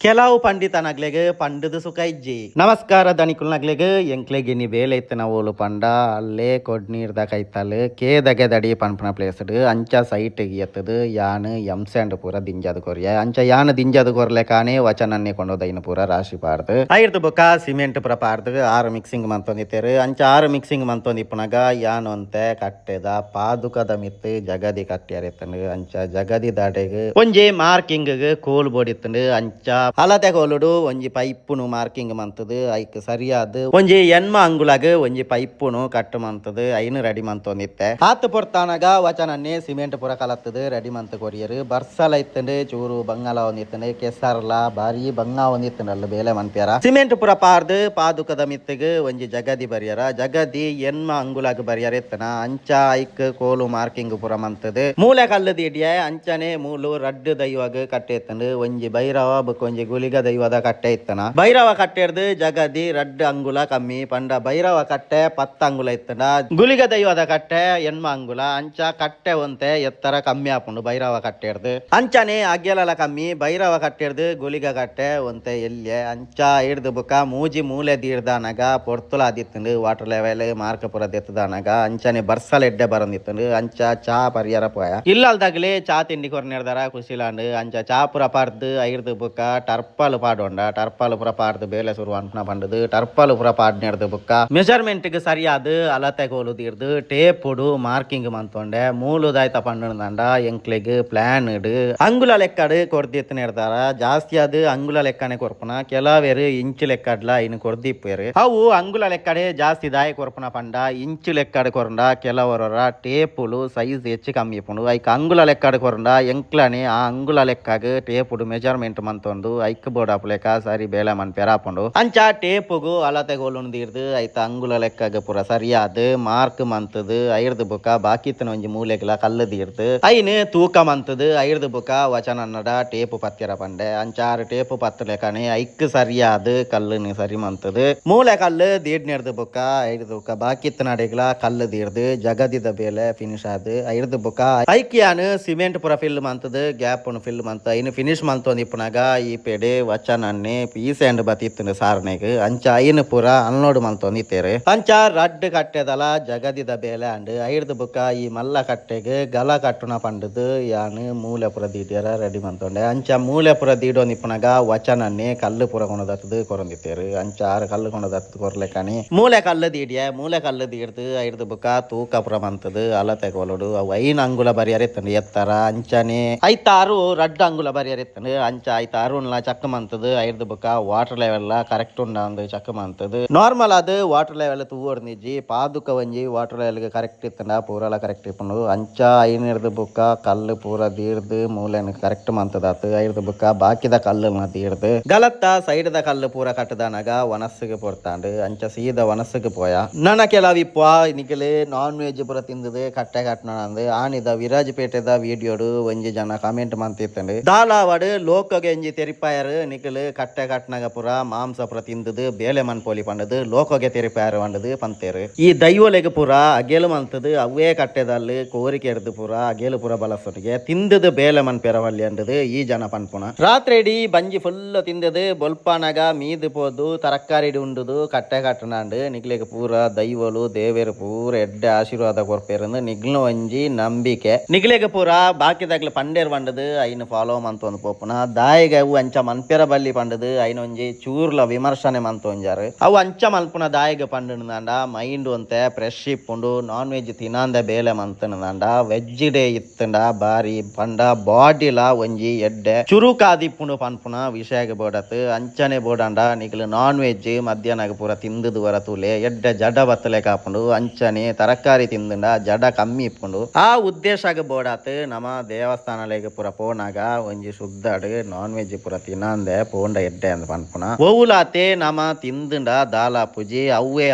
ಕೆಲವು ಪಂಡಿತನಗ್ಲೆಗ್ ಪಂಡದ ಸುಖ ಇಜ್ಜಿ. ನಮಸ್ಕಾರ ದನಿಕುಲ್ನಗ್ಲೆಗ್. ಎಂಕ್ಲೆಗ್ ಇನಿ ಬೇಲೆ ಇತ್ತಿನ ಓಲು ಪಂಡ ಅಲ್ಲೇ ಕೊಡ್ನೀರ್ದ ಕೈತಲ್ ಕೇದಗೆದಡಿ ಪನ್ಪುನ ಪ್ಲೇಸ್. ಅಂಚ ಸೈಟ್ ಎತ್ತದು ಯಾನ್ ಎಂ ಸ್ಯಾಂಡ್ ಪೂರ ದಿಂಜಾದ್ ಕೊರಿಯೆ. ಅಂಚ ಯಾನ್ ದಿಂಜಾದ್ ಕೊರ್ಲೆಕಾನೆ ವಚನನ್ನೇ ಕೊಂಡೋದೈನ್ ಪೂರ ರಾಶಿ ಪಾಡ್ದು ಐರ್ದ್ ಬೊಕ್ಕ ಸಿಮೆಂಟ್ ಪೂರ ಪಾಡ್ದು ಆರು ಮಿಕ್ಸಿಂಗ್ ಮಂತೊಂದಿತ್ತೆರ್. ಅಂಚ ಆರು ಮಿಕ್ಸಿಂಗ್ ಮಂತೊಂದಿಪ್ಪುನಗ ಯಾನ್ ಒಂತೆ ಕಟ್ಟೆದ ಪಾದುಕದ ಮಿತ್ತ್ ಜಗದಿ ಕಟ್ಟಿಯರ್ ಇತ್ತಂಡು. ಅಂಚ ಜಗದಿ ದಾಡೆಗ್ ಒಂಜಿ ಮಾರ್ಕಿಂಗ್ ಕೋಲು ಬೋಡಿತ್ತಂಡು. ಅಂಚ ಅಲತೆ ಕೋಲುಡು ಒಂಜಿ ಪೈಪುನು ಮಾರ್ಕಿಂಗ್ ಮಂತದು ಐಕ್ ಸರಿಯಾದ್ ಒಂಜಿ 80 ಅಂಗುಲಗ್ ಒಂಜಿ ಪೈಪುನು ಕಟ್ ಮಂತದು ಐನ್ ರೆಡಿ ಮಂತೊಂದಿತ್ತೆ. ಆತ್ ಪೊರ್ತಾನಗ ವಚನನ್ನೇ ಸಿಮೆಂಟ್ ಪೂರ ಕಲತ್ತದು ರೆಡಿ ಮಂತ್ ಕೊರಿಯೆರ್. ಬರ್ಸಲ ಇತ್ತಂಡು, ಚೂರು ಬಂಗಾಲ ಒಂದಿತ್ತಂಡು, ಕೆಸರ್ಲ ಬಾರಿ ಬಂಗ ಒಂದಿತ್ತಂಡು. ಅಲ್ಲ ಬೇಲೆ ಮನ್ಪ್ಯಾರ ಸಿಮೆಂಟ್ ಪೂರ ಪಾರ್ದು ಪಾದುಕದ ಮಿತ್ತಿಗ್ ಒಂಜಿ ಜಗದಿ ಬರಿಯರ. ಜಗದಿ 80 ಅಂಗುಲಗ್ ಬರಿಯರ ಇತ್ತನ. ಅಂಚ ಐಕ್ ಕೋಲು ಮಾರ್ಕಿಂಗ್ ಪೂರ ಮಂತದು ಮೂಲೆ ಕಲ್ಲು ದೀಡಿಯ. ಅಂಚನೆ ಮೂಲು ರಡ್ಡ್ ದೈವಗ್ ಕಟ್ಟೆ ಇತ್ತಂಡು. ಒಂಜಿ ಭೈರವ ಬೊಕ್ಕ ಒಂಜಿ ಗುಳಿಗ ದೈವದ ಕಟ್ಟೆ ಇತ್ತನ. ಭೈರವ ಕಟ್ಟೆರ್ದು ಜಗದಿ 2 ಅಂಗುಲ ಕಮ್ಮಿ. ಪಂಡ ಭೈರವ ಕಟ್ಟೆ 10 ಅಂಗುಲ ಇತ್ತಂಡ, ಗುಳಿಗ ದೈವದ ಕಟ್ಟೆ 80 ಅಂಗುಲ. ಅಂಚ ಕಟ್ಟೆ ಒಂತೆ ಎತ್ತರ ಕಮ್ಮಿ ಆಪುಂಡು ಭೈರವ ಕಟ್ಟೆರ್ದು. ಅಂಚನೆ ಅಗ್ಯಲಲ ಕಮ್ಮಿ, ಭೈರವ ಕಟ್ಟೆರ್ದು ಗುಳಿಗ ಕಟ್ಟೆ ಒಂತೆ ಎಲ್ಯೆ. ಅಂಚ ಇಡ್ದು ಬೊಕ್ಕ ಮೂಜಿ ಮೂಲೆ ದೀರ್ದಾನಗ ಪೊರ್ತುಲ ಆದಿತ್ತಂಡು. ವಾಟರ್ ಲೆವೆಲ್ ಮಾರ್ಕ ಪೂರ ದೆತ್ತದಾನಗ ಅಂಚನೆ ಬರ್ಸಲ ಎಡ್ಡೆ ಬರಂದಿತ್ತಂಡು. ಅಂಚ ಚಾ ಪರಿಯರ ಪೋಯ. ಇಲ್ಲಲ್ದಾಗಲೇ ಚಾ ತಿಂಡಿ ಕೊರ್ನೆರ್ದಾರ ಖುಷಿಲಾಂಡು. ಅಂಚ ಚಾ ಪೂರ ಪಾಡ್ದು ಐರ್ದು ಬೊಕ್ಕ ಟರ್ಪಾಲು ಪಾಡೊಂಡ. ಟರ್ಪಾಲು ಪೂರ ಪಾಡ್ದು ಬೇಲೆ ಶುರು ಅನ್ಪುನ ಪಂಡದು. ಟರ್ಪಾಲು ಪೂರ ಪಾಡ್ನೆರ್ದು ಬೊಕ್ಕ ಮೆಜರ್ಮೆಂಟ್ ಗ್ ಸರಿಯಾದ ಅಲತೆ ಕೋಲು ದೀರ್ದು ಟೇಪುಡು ಮಾರ್ಕಿಂಗ್ ಮಂತೊಂಡೆ. ಮೂಲುದಾಯ್ತ ಪಂಡಂಡ ಎಂಕ್ಲೆಗ್ ಪ್ಲಾನ್ ಡ್ ಅಂಗುಲ ಲೆಕ್ಕಡ್ ಕೊರ್ದಿತ್ತನೆರ್ದಾರ. ಜಾಸ್ತಿ ಆದ್ ಅಂಗುಲ ಲೆಕ್ಕನೆ ಕೊರ್ಪುನ. ಕೆಲವೇರು ಇಂಚು ಲೆಕ್ಕಡ್ಲ ಇನ್ನು ಕೊರ್ದಿಪ್ಪೇರು. ಅವು ಅಂಗುಲ ಲೆಕ್ಕಡೆ ಜಾಸ್ತಿ ದಾಯ ಕೊರ್ಪುನ ಪಂಡ, ಇಂಚು ಲೆಕ್ಕಡ್ ಕೊರಂಡ ಕೆಲವರ ಟೇಪುಲು ಸೈಜ್ ಹೆಚ್ಚು ಕಮ್ಮಿ ಇಪ್ಪುಂಡು. ಐಕ್ ಅಂಗುಲ ಲೆಕ್ಕಡ್ ಕೊರಂಡ ಎಂಕ್ಲನೆ ಆ ಅಂಗುಲ ಲೆಕ್ಕಗ್ ಟೇಪುಡು ಮೆಜರ್ಮೆಂಟ್ ಮಂತೊಂದು ಐಕ್ ಬೋರ್ಡ್ ಲೆಕ್ಕ ಸರಿ ಬೇಲೆ ಮನ್ಪೆರ ಆಪುಂಡು. ಅಂಚ ಟೇಪುಗು ಅಲತೆ ಕೋಲುನು ದೀರ್ದು ಐತ ಅಂಗುಲ ಲೆಕ್ಕಗ್ ಪೂರ ಸರಿಯಾದ್ ಮಾರ್ಕ್ ಮಂತದು ಐರ್ದು ಬೊಕ್ಕ ಬಾಕಿತ್ತನ ಒಂಜಿ ಮೂಲೆಗ್ಲ ಕಲ್ಲು ದೀರ್ದು ಐನ್ ತೂಕ ಮಂತದು ಐರ್ದು ಬೊಕ್ಕ ವಚನನ್ನಡ ಟೇಪು ಪತ್ತಿರ ಪಂಡೆ. ಅಂಚಾರು ಟೇಪು ಪತ್ತು ಲೆಕ್ಕನೆ ಐಕ್ ಸರಿಯಾದ್ ಕಲ್ಲುನು ಸರಿ ಮಂತದು ಮೂಲೆ ಕಲ್ಲು ದೀಡ್ನೆರ್ದು ಬೊಕ್ಕ ಐರ್ದು ಬೊಕ್ಕ ಬಾಕಿತ್ತನಡೆಗ್ಲ ಕಲ್ಲು ದೀರ್ದು ಜಗದಿದ ಬೇಲೆ ಫಿನಿಶ್ ಆದ್ ಐರ್ದು ಬೊಕ್ಕ ಐಕಿಯಾನ್ ಸಿಮೆಂಟ್ ಪೂರ ಫಿಲ್ ಮಂತದು ಗ್ಯಾಪ್ ಫಿಲ್ ಮಂತ ಐನ್ ಫಿನಿಶ್ ಮಂತೊಂದು ಇಪ್ಪುನಗ ಈ ಪೆಡೆ ವಚನನ್ನೇ ಪೀಸ್ ಅಂಡ್ ಬತ್ತಿತ್ತುಂಡು ಸಾರಣೆಗ್. ಅಂಚ ಐನ್ ಪೂರ ಅನ್ಲೋಡ್ ಮಂತೊಂದು ಇತ್ತೇರು. ಅಂಚ ರಡ್ಡ್ ಕಟ್ಟೆದಲ ಜಗದಿದ ಬೇಲೆ ಅಂಡ್. ಐರ್ದು ಬೊಕ್ಕ ಈ ಮಲ್ಲ ಕಟ್ಟೆಗ್ ಗಲ ಕಟ್ಟುನ ಪಂಡದು ಯಾನ್ ಮೂಲೆ ಪೂರ ದೀಡ್ಯರ ರೆಡಿ ಮಂತೊಂಡೆ. ಅಂಚ ಮೂಲೆ ಪೂರ ದೀಡೊಂದು ಇಪ್ಪುನಗ ವಚನನ್ನೇ ಕಲ್ಲು ಪೂರ ಕೊಣದತ್ತದು ಕೊರೊಂದಿತ್ತೇರು. ಅಂಚ ಆರು ಕಲ್ಲು ಕೊಣದತ್ತದು ಕೊರ್ಲೆಕನೆ ಮೂಲೆ ಕಲ್ಲು ದೀಡಿಯ. ಮೂಲೆ ಕಲ್ಲು ದೀಡ್ದು ಐರ್ದು ಬೊಕ್ಕ ತೂಕ ಪೂರ ಮಂತದು ಅಲತೆ ಕೋಲುಡು ಅವು 5 ಅಂಗುಲ ಬರಿಯರ ಇತ್ತಂಡು ಎತ್ತರ. ಅಂಚನೆ ಐತಾರು 2 ಅಂಗುಲ ಬರಿಯರ ಇತ್ತಂಡು. ಅಂಚ ಐತಾರುನ್ಲ ಚಕ್ ಮಂತದು ಐರ್ದು ಬೊಕ್ಕ ವಾಟರ್ ಲೆವೆಲ್ ಕರೆಕ್ಟ್ ಉಂಡಾಂದು ಚಕ್ ಮಂತದು. ನಾರ್ಮಲ್ ಆದ್ ವಾಟರ್ ಲೆವೆಲ್ ತೂವೊಡ್ನಿಜ್ಜಿ. ಪಾದುಕ ಒಂಜಿ ವಾಟರ್ ಲೆವೆಲ್ ಕರೆಕ್ಟ್ ಇತ್ತಂಡ ಪೂರಲ ಕರೆಕ್ಟ್ ಇಪ್ಪುಂಡು. ಅಂಚ ಐನಿರ್ದು ಬೊಕ್ಕ ಕಲ್ಲು ಪೂರ ದೀರ್ದು ಮೂಲೆನ್ ಕರೆಕ್ಟ್ ಮಂತದಾತು. ಐರ್ದು ಬೊಕ್ಕ ಬಾಕಿದ ಕಲ್ಲುನ ದೀರ್ದು ಗಲತ್ತ ಸೈಡ್ ದ ಕಲ್ಲು ಪೂರ ಕಟ್ಟದಾನಗ ವನಸ್ಸುಗೆ ಪೊರ್ತಾಂಡು. ಅಂಚ ಸೀದ ವನಸ್ಸುಗೆ ಪೋಯ. ನನ ಕೆಲವಿಪ್ಪ ನಿಕಲೆ ನಾನ್ ವೆಜ್ ಪೂರ ತಿಂದದು ಕಟ್ಟೆ ಕಟ್ಟಣಂದು ಆನಿದ ವಿರಾಜಪೇಟೆದ ವಿಡಿಯೋಡು ಒಂಜಿ ಜನ ಕಮೆಂಟ್ ಮಂತಿತ್ತಂಡು. ದಾಲಾವಡು ಲೋಕಗೆ ಒಂಜಿ ತೆರಿಪಾಯರು, ನಿಕಲು ಕಟ್ಟೆ ಕಟ್ಟನಾಗ ಪೂರ ಮಾಂಸ ಪೂರ ತಿಂದದು ಬೇಲೆ ಮನ್ಪೋಲಿ ಪಂಡದು ಲೋಕಗೆ ತೆರಿಪಾಯರು ಪಂಡದು ಪಂತೇರು. ಈ ದೈವಲೆಗ್ ಪೂರ ಅಗೇಲು ಮಂತದು ಅವೇ ಕಟ್ಟೆದಲ್ಲಿ ಕೋರಿಕೆ ಎರ್ದು ಪೂರ ಅಗೇಲು ಪೂರ ಬಲಸೊಟ್ಟಿಗೆ ತಿಂದದು ಬೇಲೆ ಮನ್ಪೆರವಲ್ಲಿ ಅಂಡದು ಈ ಜನ ಪನ್ಪುನ. ರಾತ್ರಿ ಇಡೀ ಬಂಜಿ ಫುಲ್ ತಿಂದದು ಬೊಲ್ಪಾನಗ ಮೀದು ಪೋದು ತರಕಾರಿ ಉಂಡುದು ಕಟ್ಟೆ ಕಟ್ಟನಾಂಡು ನಿಕ್ಲೆಗ್ ಪೂರ ದೈವಲು ದೇವೆರು ಪೂರ ಎಡ್ಡೆ ಆಶೀರ್ವಾದ ಕೊರ್ಪೇರಂದು ನಿಗ್ಲು ಒಂಜಿ ನಂಬಿಕೆ. ನಿಗ್ಲೆಗ್ ಪೂರ ಬಾಕಿದಾಗ್ಲು ಪಂಡೇರ್ ಪಂಡದು ಐನ್ ಫಾಲೋ ಮಂತೊಂದು ಪೋಪುನ. ದಾಯಿಗ ಅವು ಅಂಚ ಮನ್ಪೆರ ಬಲ್ಲಿ ಪಂಡದು ಐನ್ ಒಂಜಿ ಚೂರ್ಲ ವಿಮರ್ಶನೆ ಮಂತೊಂಜಾರು. ಅವು ಅಂಚ ಮಲ್ಪುನ ದಾಯಿಗ ಪಂಡಂಡ ಮೈಂಡ್ ಒಂತೆ ಫ್ರೆಶ್ ಇಪ್ಪುಂಡು. ನಾನ್ ವೆಜ್ ತಿನಾಂದೆ ಬೇಲೆ ಮಂತನದಾಂಡ ವೆಜ್ ಡೇ ಇತ್ತಂಡ ಬಾರಿ ಪಂಡ ಬಾಡಿಲ ಒಂಜಿ ಎಡ್ಡೆ ಚುರುಕಾದಿಪ್ಪುಂಡು ಪನ್ಪುನ ವಿಷಯಗೆ ಬೋಡತ್. ಅಂಚನೆ ಬೋಡಂಡ ನಿಕ್ಲು ನಾನ್ ವೆಜ್ ಮಧ್ಯಾಹ್ನಗ ಪೂರ ತಿಂದುದು ವರ ತೂಲೆ, ಎಡ್ಡೆ ಜಡ ಬತ್ತಲೆ ಕಾಪುಂಡು. ಅಂಚನೆ ತರಕಾರಿ ತಿಂದುಂಡ ಜಡ ಕಮ್ಮಿ ಇಪ್ಪುಂಡು. ಆ ಉದ್ದೇಶಗ ಬೋಡಾತ್ ನಮ ದೇವಸ್ಥಾನಲೆಗ್ ಪೂರ ಪೋನಾಗ ಒಂಜಿ ಶುದ್ಧಡ್ ನಾನ್ ವೆಜ್ ಪೂರ ತಿನಾಂದೆ ಪೋಂಡ ಎಡ್ಡೆ ಅಂದ್ ಪನ್ಪುನ. ಒವುಲಾತೆ ನಮ ತಿಂದುಂಡ ದಾಲ ಪುಜಿ ಅವ್ವೇ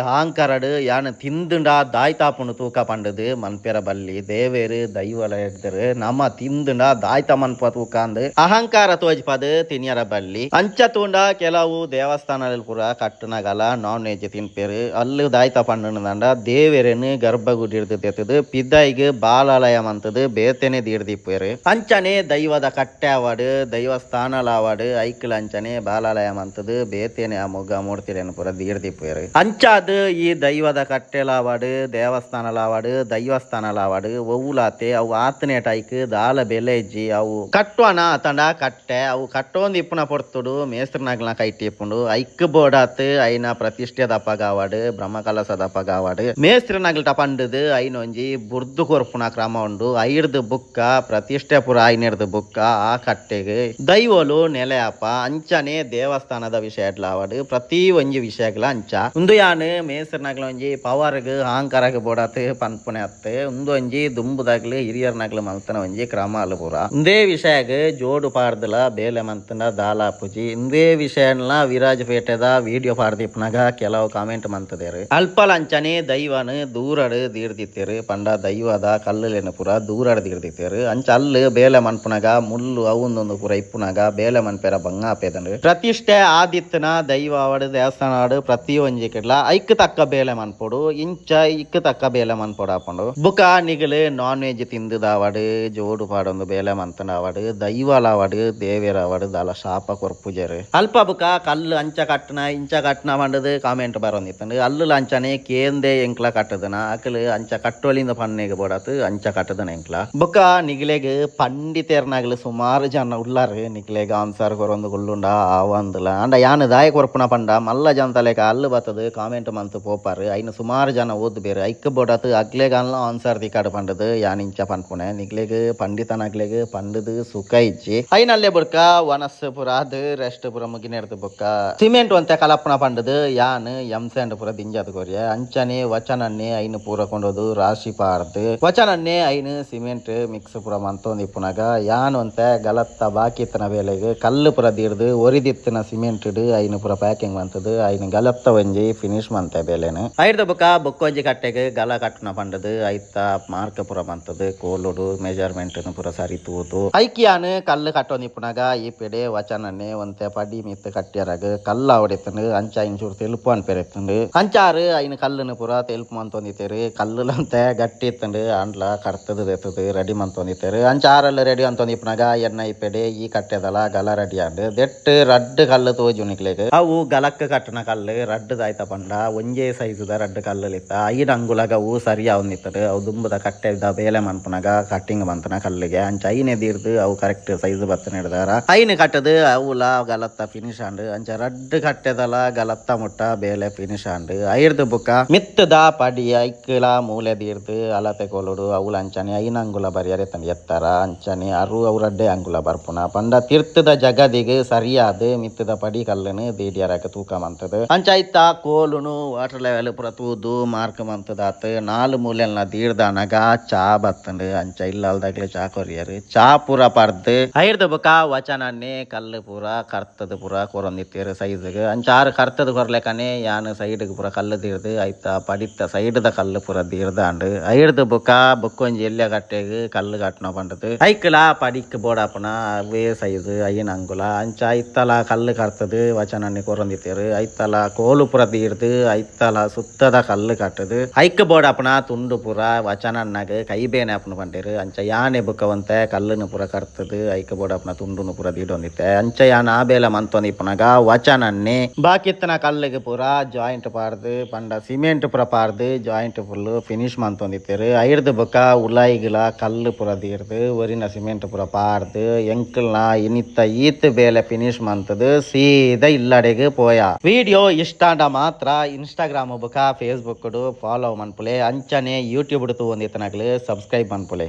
ಅಹಂಕಾರಡ್ ಯಾನ್ ತಿಂದುಂಡ ದಾಯ್ತಾಪುಂಡು ತೂಕ ಪಂಡದು ಮನ್ಪೆರ ಬಲ್ಲಿ. ದೇವೇರು ದೈವಲ ಎಡ್ದರು ನಮ ತಿಂದುಂಡ ದಾಯ್ತ ಮನ್ಪ ತೂಕ ಅಂದ್ ಅಹಂಕಾರ ತೋಜ್ಪದು ತಿನಿಯರ ಬಲ್ಲಿ. ಅಂಚ ತೂಂಡ ಕೆಲವು ದೇವಸ್ಥಾನದಲ್ಲಿ ಪೂರ ಕಟ್ಟುನಗಲ ನಾನ್ ವೆಜ್ ತಿನ್ಪೇರು. ಅಲ್ಲು ದಾಯ್ತ ಪಂಡಂಡ ದೇವೆರೆನ್ ಗರ್ಭಗುಡಿರ್ದು ತೆತ್ತದು ಪಿದಾಯಿಗ್ ಬಾಲಾಲಯ ಮಂತದು ಬೇತೆನೆ ದೀರ್ದಿಪ್ಪೇರು. ಅಂಚನೆ ದೈವದ ಕಟ್ಟೆ ಆವಡ್, ದೈವಸ್ಥಾನಲಾವಡ್, ಆವಡ್ ಐಕ್ಲ ಅಂಚನೆ ಬಾಲಾಲಯ ಮಂತುದು ಬೇತೇನೆ ಆ ಮೊಗ್ಗ ಮೂರ್ತಿಲೆನ್ ಪೂರ ದೀಡ್ದಿಪ್ಪುವೆರ್. ಅಂಚಾದ್ ಈ ದೈವದ ಕಟ್ಟೆಲಾವಡ್ ದೇವಸ್ಥಾನಲಾವಡ್ ದೈವಸ್ಥಾನಲಾವಡ್ ಒವ್ಲಾತೆ ಅವು ಆತನೇಟ ಐಕ್ ದಾಲ ಬೆಲೆ ಇಜ್ಜಿ. ಅವು ಕಟ್ವನ ಅತಂಡ ಕಟ್ಟೆ ಅವು ಕಟ್ಟೊಂದು ಇಪ್ಪುನ ಪೊರ್ತುಡು ಮೇಸ್ತ್ರನಗ್ಲ್ನ ಕೈಟ್ ಇಪ್ಪುಂಡು. ಐಕ್ ಬೋಡಾತ್ ಐನ ಪ್ರತಿಷ್ಠೆದಪಗ ಆವಡ್ ಬ್ರಹ್ಮಕಲಸದಪಗ ಆವಡ್ ಮೇಸ್ತ್ರನಗ್ಲ್ಟ ಪಂಡುದು ಐನೊಂಜಿ ಬುರ್ದು ಕೊರ್ಪುನ ಕ್ರಮ ಉಂಡು. ಐರ್ದ್ ಬುಕ್ಕ ಪ್ರತಿಷ್ಠೆ ಪೂರ ಐನೆರ್ದ್ ಬುಕ್ಕ ಆ ಕಟ್ಟೆಗ್ ದೈವೊಲು ನೆಲೆ ಆಪ. ಅಂಚನೆ ದೇವಸ್ಥಾನದ ವಿಷಯಡ್ಲಾವಡ್ ಪ್ರತಿ ಒಂಜಿ ವಿಷಯಗ್ಲ ಅಂಚ. ಉಂದು ಯಾನ್ ಮೇಸ್ತ್ರನಗ್ಲ ಒಂಜಿ ಪವರ್ಗ್ ಅಹಂಕಾರಗ್ ಬೋಡಾತ್ ಪನ್ಪುನೆ ಅತ್ತ್. ಉಂದೊಂಜಿ ದುಂಬುದಗ್ಲ್ ಹಿರಿಯರ್ನಗ್ಲ್ ಮಲ್ತನ ಒಂಜಿ ಕ್ರಮ ಅಲ್ ಪೂರ. ಉಂದೇ ವಿಷಯಗ್ ಜೋಡು ಪಾಡ್ದಲ ಬೇಲೆ ಮಂತ್ಂಡ ದಾಲ ಆಪುಜಿ. ಉಂದೇ ವಿಷಯನ್ಲ ವಿರಾಜಪೇಟೆದ ವಿಡಿಯೋ ಪಾಡ್ದಿಪ್ಪುನಗ ಕೆಲವು ಕಾಮೆಂಟ್ ಮಂತುದೆರ್. ಅಲ್ಪಲ ಅಂಚನೆ ದೈವನ್ ದೂರಡ್ ದೀಡ್ದಿತ್ತೆರ್. ಪಂಡ ದೈವದ ಕಲ್ಲುಲೆನ್ ಪೂರ ದೂರಡ್ ದೀಡ್ದಿತ್ತೆರ್. ಅಂಚ ಅಲ್ಲು ಬೇಲೆ ಮನ್ಪುನಗ ಮುಳ್ಳು ಅವೊಂದೊಂದು ಪೂರ ಇಪ್ಪುನಗ ಬೇಲೆ ಮನ್ಪೆರ ಬಂಗ ಆಪೆದಂಡ್. ಪ್ರತಿಷ್ಠೆ ಆದಿತ್ತಿನ ದೈವ ಆವಡ್ ದೇವಸ್ಥಾನ ಆವಡ್ ಪ್ರತಿಯೊಂಜಿ ಕೆಡ್ಲ ಐಕ್ ತಕ್ಕ ಬೇಲೆ ಮನ್ಪೊಡು. ಇಂಚ ಇಕ್ ತಕ್ಕ ಬೇಲೆ ಮನ್ಪೊಡಾಪುಂಡು. ಬುಕ ನಿಗಲು ನಾನ್ ವೆಜ್ ತಿಂದುದಾವಡ್ ಜೋಡು ಪಾಡೊಂದು ಬೇಲೆ ಮಂತುಂಡಾವಡ್ ದೈವಲಾವಡ್ ದೇವೆರಾವಡ್ ದಾಲ ಶಾಪ ಕೊರ್ಪುಜೆರ್. ಅಲ್ಪ ಬುಕ ಕಲ್ಲು ಅಂಚ ಕಟ್ಟುನ ಇಂಚ ಕಟ್ಟುನ ಪಂಡುದು ಕಾಮೆಂಟ್ ಬರೊಂದಿತ್ತುಂಡು. ಅಲ್ಲುಲ ಅಂಚನೆ ಕೇಂದೆ ಎಂಕ್ಲ ಕಟ್ಟುದನ ಅಕುಲು ಅಂಚ ಕಟ್ಟೊಲಿಂದ ಪನ್ನೆಗ್ ಬೋಡಾತ್ ಅಂಚ ಕಟ್ಟುದನ ಎಂಕ್ಲ. ಬುಕ ನಿಗಲೆಗ್ ಪಂಡಿತೆರ್ನಗಲು ಸುಮಾರು ಜನ ಉಲ್ಲರ್ ನಿಗಲೆಗ್ ಆನ್ಸರ್ ಕೊರೊಂದು ಕುಲ್ಲುಂಡ ಆವಂದುಲ. ಅಂಡ ಯಾನ್ ದಾಯೆ ಕೊರ್ಪುನ ಪಂಡ ಮಲ್ಲ ಜನತಲೆಕ ಅಲ್ಲು ಬತ್ತದು ಕಾಮೆಂಟ್ ಮಂತು ಪೋಪಾರ್ ಐನ ಸುಮಾರು ಜನ ಓದುಬೇರು ಐಕ್ ಬೋಡಾತ್ ಅಗ್ಲೆಗಾನ್ಲ ಆನ್ಸರ್ ತಿಕ್ಕಡ್ ಪಂಡುದು ಯಾನ್ ಇಂಚ ಪನ್ಪುನೆ. ನಿಗ್ಲೆಗ್ ಪಂಡಿತನಗ್ಲೆಗ್ ಪಂಡುದು ಸುಖ ಇಜ್ಜಿ. ಐನಲ್ಲೇ ಬುಡ್ಕ ವನಸ್ ಪೂರ ಆದ್ ರೆಸ್ಟ್ ಪೂರ ಮುಗಿನೆರ್ದ್ ಬೊಕ್ಕ ಸಿಮೆಂಟ್ ಒಂತೆ ಕಲಪ್ಪುನ ಪಂಡುದು ಯಾನ್ ಎಂ ಸ್ಯಾಂಡ್ ಪೂರ ದಿಂಜಾದ್ ಕೊರ್ಯೆ. ಅಂಚನೆ ವಚನನ್ನೇ ಐನ್ ಪೂರ ಕೊಂಡೋದು ರಾಶಿ ಪಾಡ್ದ್ ವಚನನ್ನೇ ಐನ್ ಸಿಮೆಂಟ್ ಮಿಕ್ಸ್ ಪೂರ ಮಂತೊಂದಿಪ್ಪುನಗ ಯಾನ್ ಒಂತೆ ಗಲತ್ತ ಬಾಕಿ ಇತ್ತಿನ ಬೇಲೆಗ್ ಕಲ್ಲು ಪೂರ ದೀಡ್ದ್ ಒರಿದಿತ್ತಿನ ಸಿಮೆಂಟ್ ಐನ್ ಪೂರ ಪ್ಯಾಕಿಂಗ್ ಮಂತುದು ಐನ್ ಗಲತ್ತ ಒಂಜಿ ಫಿನಿಶ್ ಮಂತೆ ಬೇಲೆನ್. ಐರ್ದ ಬೊಕ್ಕ ಬೊಕ್ಕೊಂಜಿ ಕಟ್ಟೆಗ್ ಗಲ ಕಟ್ಟುನ ಪಂಡುದು ಐತ ಮಾರ್ಕ್ ಪೂರ ಮಂತುದು ಕೋಲುಡು ಮೆಜರ್ಮೆಂಟ್ ಪೂರ ಸರಿ ತೂದು ಐಕ್ ಯಾನ್ ಕಲ್ಲು ಕಟ್ಟೊಂದಿಪ್ಪುನಗ ಈ ಪೆಡೆ ವಚನನ್ನೇ ಒಂತೆ ಪಡಿ ಮಿತ್ತ್ ಕಟ್ಯರಗ್ ಕಲ್ಲು ಆವಡಿತ್ತುಂಡು. ಅಂಚ ಐನ್ ಚೂರು ತೆಲುಪು ಅನ್ಪೆರೆತ್ತುಂಡು. ಅಂಚಾರು ಐನ್ ಕಲ್ಲುನು ಪೂರ ತೆಲುಪು ಮಂತೊಂದಿತ್ತೆರ್. ಕಲ್ಲುಲಂತೆ ಗಟ್ಟಿ ಇತ್ತುಂಡು ಅಂಡ್ಲ ಕರ್ತುದು ದೆತ್ತುದು ರೆಡಿ ಮಂತೊಂದಿತ್ತೆರ್. ಅಂಚ ಆರಲ್ಲ ರೆಡಿ ಅಂತೊಂದಿಪ್ಪುನಗ ಎನ್ನ ಈ ಪೆಡೆ ಈ ಕಟ್ಟೆದಲ ಗಲ ರೆಡಿ ಆಂಡ್. ದೆಟ್ಟ್ ರಡ್ಡ್ ಕಲ್ಲು ತೋಜು ನಿಕ್ಲೆಗ್. ಅವು ಗಲಕ್ಕ್ ಕಟ್ಟುನ ಕಲ್ಲು ರಡ್ಡ್ ದಾಯ್ತ ಪಂಡ ಒಂಜೇ ಸೈಜ್ ದ ರಡ್ಡ್ ಕಲ್ಲುಲಿತ್ತ ಐನ್ ಅಂಗುಲಗ ಅವು ಸರಿ ಆವೊಂದಿತ್ತುಂಡು. ಅವು ದುಂಬುದ ಕಟ್ಟೆದ ಬೇಲೆ ಮನ್ಪುನಗ ಕಟ್ಟಿಂಗ್ ಮಂತುನ ಕಲ್ಲುಗೆ ಅಂಚ ಐನೆ ದೀಡ್ದ್ ಅವು ಕರೆಕ್ಟ್ ಸೈಜ್ ಬತ್ತನೆಡ್ದಾರ ಐನ್ ಕಟ್ಟುದು ಅವುಲ ಗಲತ್ತ ಫಿನಿಶ್ ಆಂಡ್. ಅಂಚ ರಡ್ಡ್ ಕಟ್ಟೆದಲ ಗಲತ್ತ ಮುಟ್ಟ ಬೇಲೆ ಫಿನಿಶ್ ಆಂಡ್. ಐರ್ದ್ ಬುಕ ಮಿತ್ತುದ ಪಡಿ ಐಕ್ಲ ಮೂಲೆ ದೀಡ್ದ್ ಅಲತೆ ಕೋಲುಡು ಅವುಲ ಅಂಚನೆ ಐನ್ ಅಂಗುಲ ಬರಿಯರೆ ಇತ್ತುಂಡು ಎತ್ತರ ಅಂಚನೆ ಅರು ಅವು ರಡ್ಡೆ ಅಂಗುಲ ಬರ್ಪುನ ಪಂಡ ತಿರ್ತುದ ಜಗದಿಗ್ ಸರಿಯಾದ್ ಮಿತ್ತುದ ಪಡಿ ಕಲ್ಲುನು ದೀಡಿಯರಗ್ ತೂಕ ಮಂತುದು. ಅಂಚ ಐತ ಕೋಲುನು ವಾಟರ್ ಲೆವೆಲ್ ಪೂರ ತೂದು ಮಾರ್ಕ್ ಮಂತುದಾತ್ ನಾಲ್ ಮೂಲೆಲ್ನ ದೀಡ್ದಾನಗ ಚಾ ಬತ್ತುಂಡು. ಅಂಚ ಇಲ್ಲಲ್ದಗ್ಲೆ ಚಾ ಕೊರಿಯರ್ ಚಾ ಪೂರ ಪರ್ದ್ ಐರ್ದ್ ಬುಕ ವಚನನ್ನೇ ಕಲ್ಲು ಪೂರ ಕರ್ತುದು ಪೂರ ಕೊರೊಂದಿತ್ತೆರ್ ಸೈಜ್ ಗ್. ಅಂಚ ಆರ್ ಕರ್ತುದು ಕೊರ್ಲೆಕನೆ ಯಾನ್ ಸೈಡ್ ಗ್ ಪೂರ ಕಲ್ಲು ದೀಡ್ದ್ ಐತ ಪಡಿತ ಸೈಡ್ ದ ಕಲ್ಲು ಪೂರ ದೀಡ್ದಾಂಡ್. ಐರ್ದ್ ಬುಕ ಬೊಕ್ಕೊಂಜಿ ಎಲ್ಯ ಕಟ್ಟೆಗ್ ಕಲ್ಲು ಕಟ್ಟುನ ಪಂಡುದು ಐಕ್ಲ ಪಡಿಕ್ ಬೋಡಾಪುನ ಅವೇ ಸೈಜ್ ಐನ್ ಅಂಗುಲ ಅಂಚ ಐತಲ ಕಲ್ಲು ಕರ್ತುದು ವಚನನ್ನೇ ಕೊರೊಂದಿತ್ತೆರ್. ಐತಲ ಕೋಲು ಪೂರ ದೀಡ್ದ್ ಐತಲ ಸುತ್ತದ ಕಲ್ಲು ಕಟ್ಟುದು ಐಕ್ ಬೋಡಾಪುನ ತುಂಡು ಪೂರ ವಚನನ್ನಗ್ ಕೈ ಬೇನೆ ಆಪುಂಡು ಪಂಡೆರ್. ಅಂಚ ಯಾನೆ ಬುಕ ಒಂತೆ ಕಲ್ಲುನು ಪೂರ ಕರ್ತುದು ಐಕ್ ಬೋಡಾಪುನ ತುಂಡುನು ಪೂರ ದೀಡೊಂದಿತ್ತೆ. ಅಂಚ ಯಾನ್ ಆ ಬೇಲೆ ಮಂತೊಂದಿಪ್ಪುನಗ ವಚನನ್ನೇ ಬಾಕಿತ್ತಿನ ಕಲ್ಲುಗ್ ಪೂರ ಜಾಯಿಂಟ್ ಪಾಡ್ದ್ ಪಂಡ ಸಿಮೆಂಟ್ ಪೂರ ಪಾಡ್ದ್ joint full finish ಮಂತೊಂದಿತ್ತೆರ್. ಐರ್ದ್ ಬೊಕ ಉಲಾಯಿಗ್ಲ ಕಲ್ಲು ಪೂರ ದೀಡ್ದ್ ಒರಿನ ಸಿಮೆಂಟ್ ಪೂರ ಪಾಡ್ದ್ ಎಂಕಲ್ನ ಇನಿತ್ತ ಈತ್ ಬೇಲೆ ಫಿನಿಶ್ ಮಂತುದು ಸೀದಾ ಇಲ್ಲಡೆಗ್ ಪೋಯ. ವಿಡಿಯೋ ಇಷ್ಟ ಆಂಡ ಮಾತ್ರ ಇನ್ಸ್ಟಾಗ್ರಾಮ್ ಬೊಕ ಫೇಸ್ಬುಕ್ ಡು ಫಾಲೋ ಮನ್ಪುಲೆ. ಅಂಚನೆ ಯೂಟ್ಯೂಬ್ ಡು ತೂವೊಂದಿತ್ತಿನಕ್ಲ್ ಸಬ್ಸ್ಕ್ರೈಬ್ ಮನ್ಪುಲೆ.